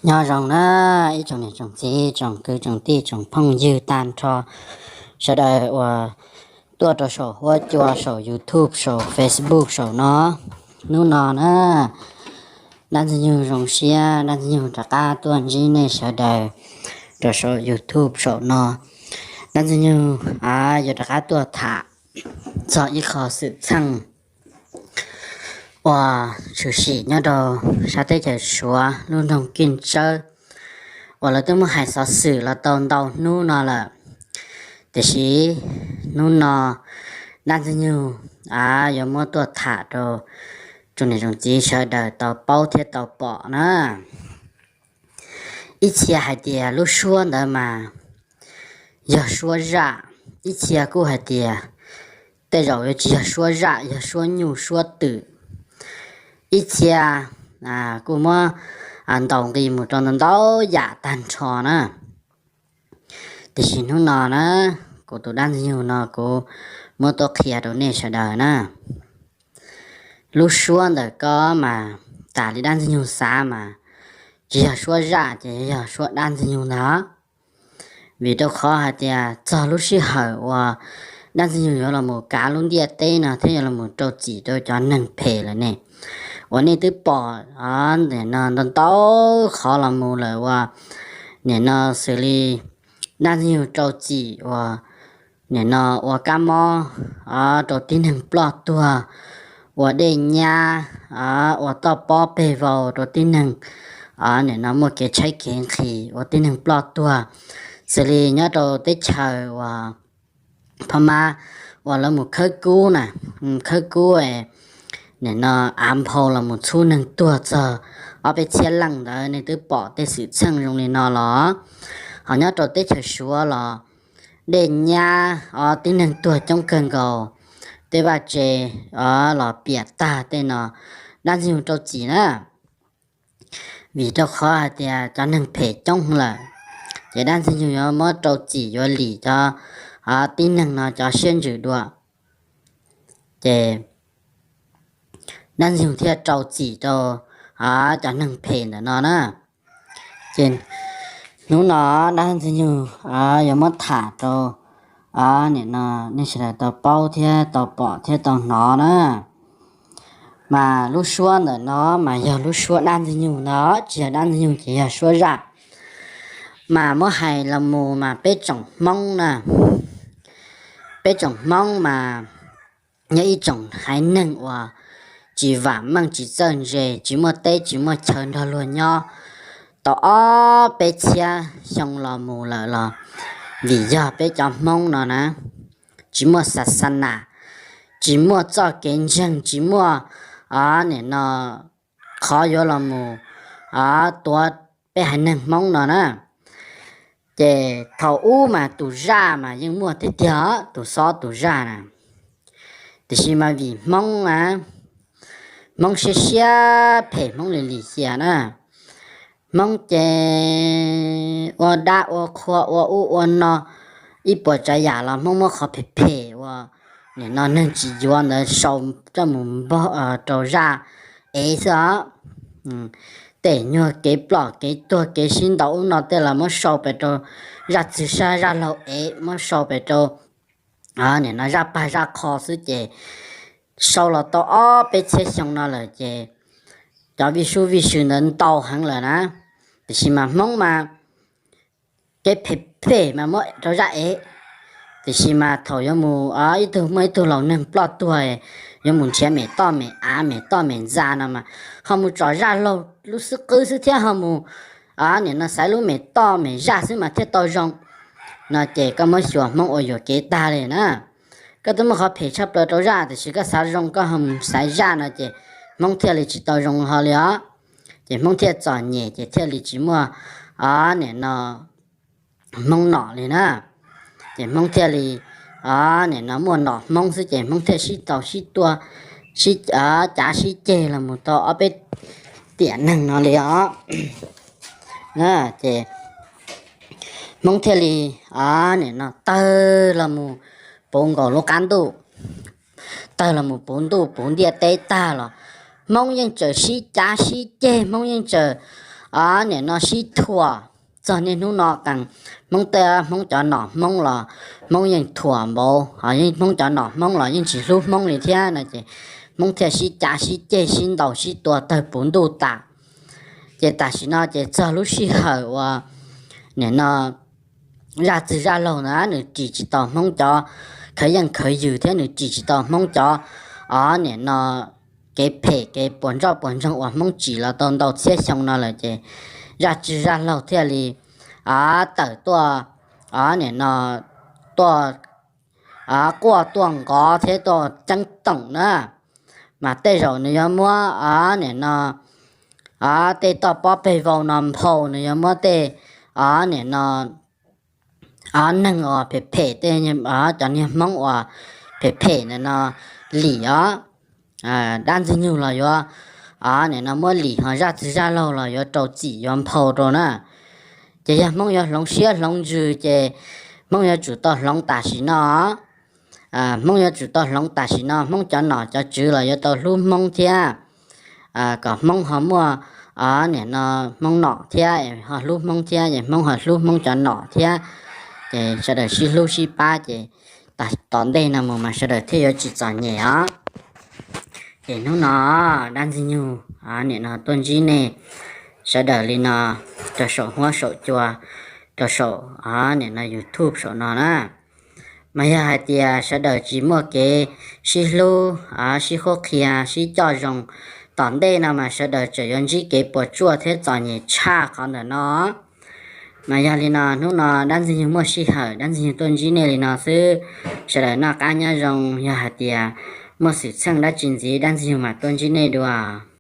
Nyob zoo na, ib tsoom niam tsoom txiv, tsoom kwv tsoom tij, tsoom phooj ywg tag nrho, sawv daws uas tuaj rau saum huab cua, saum YouTube, saum Facebook saum no. Hnub no na, Dab Ntxwg Nyoog zoo siab, Dab Ntxwg Nyoog rov qab tuaj ntsib nej sawv daws rau saum YouTube saum no. Dab Ntxwg Nyoog yuav rov qab tuaj tham txog ib qho xwm txheej uas tshwm sim nyob rau sab teb chaws Suav lub nroog Keej Tsawb, uas lawv twb muab hais xov xwm los tau ntau hnub no lawm. Tiam sis hnub no Dab Ntxwg Nyoog yuav muab tuaj tham rau tsoom niam tsoom txiv sawv daws tau paub thiab tau pom na. Ib txhia hais tias lub suab ntawd mas yog suab zaj, ib txhia kuj hais tias tej zaum yuav tsis yog suab zaj, yog suab nyuj suab twm. Ib txhia kuj muab ntaus nqi mus rau ntau ntau yam tag nrho na. Tiam sis hnub no na, kuv tus Dab Ntxwg Nyoog no kuv muab tuaj qhia rau nej sawv daws na. Lub suab ntawm ko mas tas li Dab Ntxwg Nyoog xav mas tsis yog suab zaj ces yog suab Dab Ntxwg Nyoog ntag. Vim rau qhov hais tias txog lub sij hawm uas Dab Ntxwg Nyoog yuav los mus kav lub ntiaj teb no thiab yuav los mus rau txim rau cov neeg phem lawm ne, uas nej twb pom ntawm no ntau ntau qhov los mus lawm uas nim no xws li Dab Ntxwg Nyoog rau txim uas nim no ua kab mob rau tib neeg ploj tuag, ua dej nyab, ua toj pob peg vau rau tib neeg, nim no muaj kev tshaib kev nqhis ua tib neeg ploj tuag, xws li nyob rau teb chaws uas Phab Mab uas lawv mus khawb kub na, khawb kub nim no av nphau los mus txhub neeg tuag txog ob peb txhiab leej ntawd, nej twb pom tej xwm txheej zoo li no los. Ho nyob rau teb chaws Suav los dej nyab, tib neeg tuag coob kawg nkaus, tej vaj tse los piam tag tej no, Dab Ntxwg Nyoog rau txim na. Vim rau qhov hais tias cov neeg phem coob lawm, ces Dab Ntxwg Nyoog yuav muab rau txim yuav lim cov tib neeg no cov siab ntsws dua. Ces Dab Ntxwg Nyoog thiaj rau txim rau cov neeg phem ntawm no na. Ces hnub no Dab Ntxwg Nyoog yuav muab tham rau nim no nej sawv daws tau paub thiab tau pom thiab tau hnov na. Mas lub suab ntawm no mas yog lub suab Dab Ntxwg Nyoog ntag, tsis yog Dab Ntxwg Nyoog ces yog suab zaj. Mas muab hais los mus mas peb tsoom Hmoob na, peb tsoom Hmoob mas yog ib tsoom haiv neeg uas tsis vam meej tsis txawj ntse, tsis muaj teb tsis muaj chaw nrog luag nyob tau ob peb txhiab xyoo los mus lawm los vim yog peb cov Hmoob no na, tsis muaj xa xa nas, tsis muaj txoj kev ntseeg, tsis muaj nim no qhov yuav los mus tuav peb haiv neeg Hmoob no na. Ces thaum ub mas tus zaj mas yeej muaj tiag tiag, tus xob tus zaj na. Tiam sis mas vim Hmoob a, Hmoob siab siab phem, Hmoob lim lim hiam na. Hmoob ces ua dab ua qhua ua ub ua no, ib puas tsav yam los Hmoob muab qhov phem phem uas nim no neeg tsis yuav ntawd sau coj mus npog rau zaj ev xwb os. Tej nyuag kev ploj kev tuag kev sib ntaus ub no tej los muab sau pes rau zaj txwg sab zaj laug ev, muab sau pes rau nim no zaj pag zaj qho xwb ces sau los tau ob peb txhiab xyoo no lawm ces cov vij sub vij sw ntawd ntau heev lawm na. Tiam sis mas Hmoob mas kev phem phem mas muab rau zaj ev. Tiam sis mas thaum yuav mus ib tug muaj ib tug laus neeg ploj tuag, yuav mus nrhiav mem toj mem av mem toj mem ntxa no mas ho mus tsom zaj laug lub xwb qwb xwb thiab ho mus nim no xaiv lub mem toj mem zaj xwb mas thiaj tau zoo no ces koj muab xyuas Hmoob ua yuam kev tag li na. Koj twb muaj qhov phem tshaj plaws rau zaj tiam sis koj xav zoo koj ho mus xaiv zaj no ces Hmoob thiaj li tsis tau zoo ho li os. Ces Hmoob thiaj txom nyem ces thiaj li tsis muaj nim no Hmoob nom li na. Ces Hmoob thiaj li nim no muaj nom Hmoob xwb ces Hmoob thiaj sib tau sib tua, sib cav sib ceg los mus tau ob peb tiam neeg no li os. Ces Hmoob thiaj li nim no tawg los mus puv nkaus lub qab ntuj, tawg los mus puv ntuj puv ntiaj teb tag los Hmoob yeej tseem sib cav sib ceg, Hmoob yeej tseem nim no sib thuam. Txog niaj hnub no qee Hmoob tej, Hmoob cov nom Hmoob los Hmoob yeej thuam npaum, Hmoob cov nom Hmoob los yeej tsis hlub Hmoob li thiab no ces Hmoob thiaj sib cav sib ceg sib ntaus sib tua tawg puv ntuj tas. Ces tam sim no ces txog lub sij hawm uas nim no zaj txwg zaj laug na nws ris tsis tau Hmoob cov khawv yeej khawv ywg thiab nws ris tsis tau Hmoob cov, o, nim no kev phem kev puas ntsoj puas ntsoog uas Hmoob tsim los tau ntau txhiab xyoo no lawm ces zaj txwg zaj laug thiaj li, o, tawm tuaj, o, nim no tuaj, o, quaj tuaj nqov thiab tuaj ceeb toom na. Mas tej zaum nws yuav muab, o, nim no, o, tej toj pob peg vau no nphau, nws yuav muab tej, o, nim no, o, neeg uas phem phem tej, o, cov niag Hmoob uas phem phem ntawm no lim os. Dab Ntxwg Nyoog los yuav, o, nim no muab lim, ho zaj txwg zaj laug los yuav rau txim yuav nphau rau na. Ces yog Hmoob yuav hloov siab hloov ntsws ces Hmoob yuav tsum tau hloov tam sim no. Hmoob yuav tsum tau hloov tam sim no, Hmoob cov nom cov tswv los yuav tau hlub Hmoob thiab, kom Hmoob ho muaj, o, nim no Hmoob nom thiab, ho hlub Hmoob thiab es Hmoob ho hlub Hmoob cov nom thiab. Ces sawv daws sib hlub sib pab ces tom ntej no mus mas sawv daws thiaj yuav tsis txom nyem os. Ces hnub no Dab Ntxwg Nyoog, o, nim no tuaj ntsib nej sawv daws li no rau saum huab saum cua, rau saum, o, nim no YouTube saum no na. Mas yog hais tias sawv daws tsis muaj kev sib hlub, o, sib qhuab qhia sib coj zoo, tom ntej no mas sawv daws tseem yuav ntsib kev puas tsuaj thiab txom nyem tshaj qhov ntawm no. Mas yog li no hnub no Dab Ntxwg Nyoog muaj sij hawm Dab Ntxwg Nyoog tuaj ntsib nej li no xwb. Sawv daws noj qab nyob zoo, yog hais tias muaj xwm txheej dab tsi ntxiv Dab Ntxwg Nyoog mam tuaj ntsib nej dua.